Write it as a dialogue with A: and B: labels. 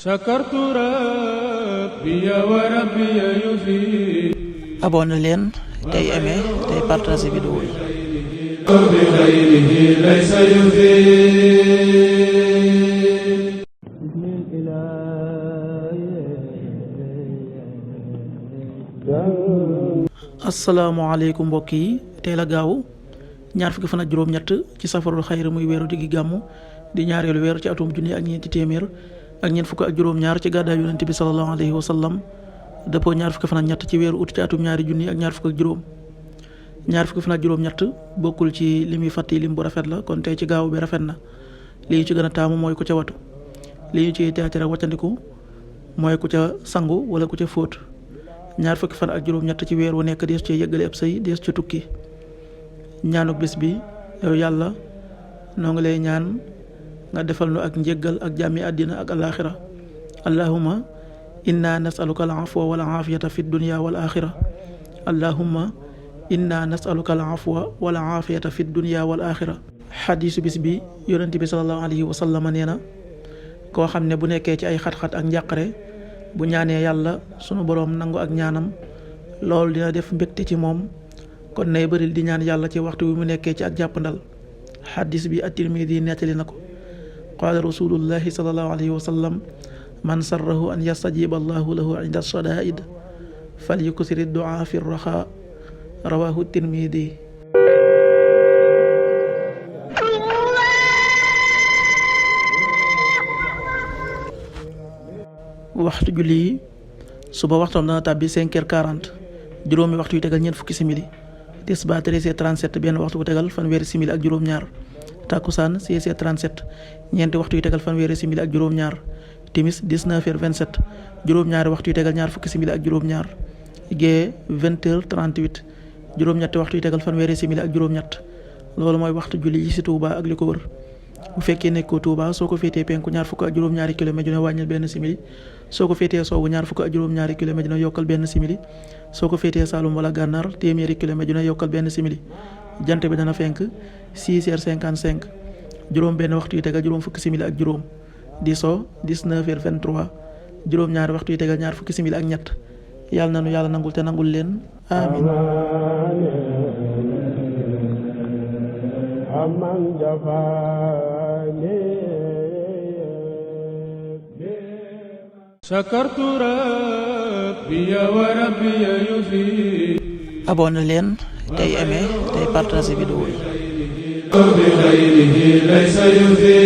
A: sakartu rabbi wa rabbi yufi.
B: abonné leen tey aimé tey partagé vidéo yi.
A: bi xayrihi laysa yufi.
B: asalaamaaleykum mbokk yi tey la gaaw ñaar fukki fan ak juróom-ñett ci safarul xayr muy weeru diggi gàmmu di ñaareelu weer ci atum junni ak ñeenti téeméer ak ñeent fukk ak juróom-ñaar ci gàddaay yonent bi sallallahu alayhi wa sallam dëppoo ñaar fukki fan ak ñett ci weeru ut ci atum ñaari junni ak ñaar fukk ak juróom. ñaar fukki fan ak juróom-ñett bokkul ci lim yu fàtti lim bu rafet la kon tey ci gaaw bi rafet na li ñu ci gën a taamu mooy ku ca watu li ñu ci teetere waccandiku mooy ku ca sangu wala ku ca fóot. ñaar fukki fan ak juróom-ñett ci weer wu nekk dees ci yëggale ab sëy dees ci tukki. ñaanuk bés bi yow yàlla noo ngi lay ñaan nga defal nu ak njéggal ak jàmmi àddina ak alaaxira allahumma inna nasaluka al afwa wal aafiyata fi dunya wal axira allahumma inna nasaluka al afwa wal aafiyata fi dunya wal axira. xadiisu bis bi yonent bi sallallahu alayhi wa sallam nee na koo xam ne bu nekkee ci ay xat-xat ak njàqare bu ñaanee yàlla sunu boroom nangu ak ñaanam loolu dina def mbégte ci moom kon nay bëril di ñaan yàlla ci waxtu wi mu nekkee ci ak jàppandal. xadis bi at-Tirmidi nettali na ko qaala rasulullahi sallallahu alayhi wa sallam man sarrahu an yastajiba allahu lahu inda shadaa'id falyuksir ad-du'a fi ar-raxa rawahu at-Tirmidi. waxtu julli yi suba waxtam dana tàbbi 5h40 juróomi waxtu yu tegal ñeent fukki simili. tisbaar 13h37 benn waxtu bu tegal fanweeri simili ak juróom-ñaar. takkusaan 16h37 ñeenti waxtu yu tegal fanweeri simili ak juróom-ñaar. timis 19h27 juróom-ñaari waxtu yu tegal ñaar fukki simili ak juróom-ñaar. gee 20h38 juróom-ñetti waxtu yu tegal fanweeri simili ak juróom-ñett. loolu mooy waxtu julli yi ci Touba ak li ko wër. bu fekkee nekkoo Touba soo ko féetee penku ñaar fukk ak juróom-ñaari kilomètre dina wàññil benn simili soo ko féetee sowwu ñaar fukk ak juróom-ñaari kilomètre dina yokkal benn simili soo ko féetee Saloum wala Gànnaar téeméeri kilomètre dina yokkal benn simili. jant bi dana fenk 6h55 juróom benn waxtu yu tegal juróom fukki simili ak juróom di so 19h23 juróom-ñaari waxtu yu tegal ñaar fukki simili ak ñett yàlla na nu yàlla nangul te nangul leen amin.
A: sakartu rabbi wa rabbi yufi.
B: abonné leen tey aimé tey partagé vidéo yi.
A: bi xayrihi laysa yufi.